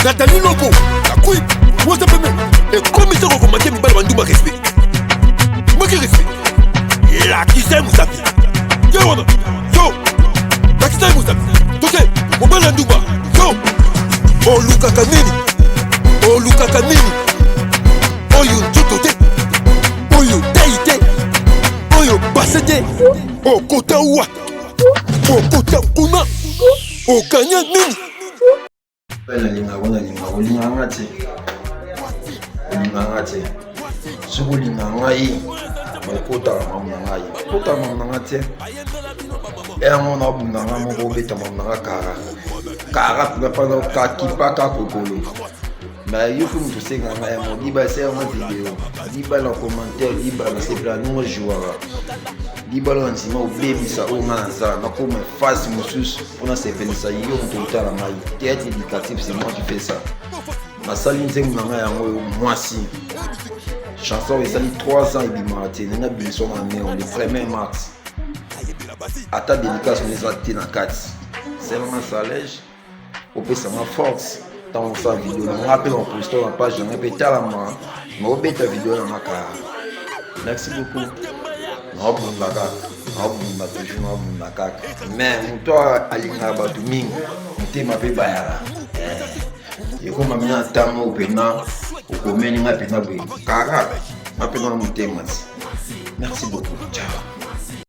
Nathalie Lobo, la queen, mwasa pembe, ekomisa kokomate mibali bandumba respect. Moki respect. Lakisa ye mosapi. Ye wana, yo, lakisa ye mosapi. Toke, mobali ya ndumba, yo. Olukaka nini? Olukaka nini? Oyo nzoto te, oyo tai te, oyo base te, okota wa, okota kuna, oganye nini? Nalingaka nalingaka olingaka nga te, olingaka nga te. Soki olingaka ngai, okotaka mamu na ngai, okotaka mamu na ngai te. Yango nabunda nga moko, obeta mamu na nga kara kara mpena kakipaka kokolo. Mais yo mpe moto osenga ngai yango, diba esalanga video, diba na commentaire, diba nasepela ndenge ojouaka, libala na nsima obebisa oyo ngai naza, nakoma face mosusu mpo nasepelisa yo moto otala ngai. Théâtre éducatif, c'est moi qui fais ça. Nasali nzembo na ngai yango oyo mwasi, chanson esali 3 ans ebimaka te, ndenge abimisa na neo le 1er mars. Ata dédicace mo eza te na kati, selanga salege opesanga force ntango osala video na nga mpe na poste na page na ngai mpe etalama na obeta video na nga kaka. Merci beaucoup. Naobunda kaka, naobunda toujours, naobunda kaka. Mais moto alingaka bato mingi, motema mpe bayaka ekoma mina ntango oyo mpena okomeli ngai mpena boye kaka nga mpena na motema ti. Merci beaucoup, ciao.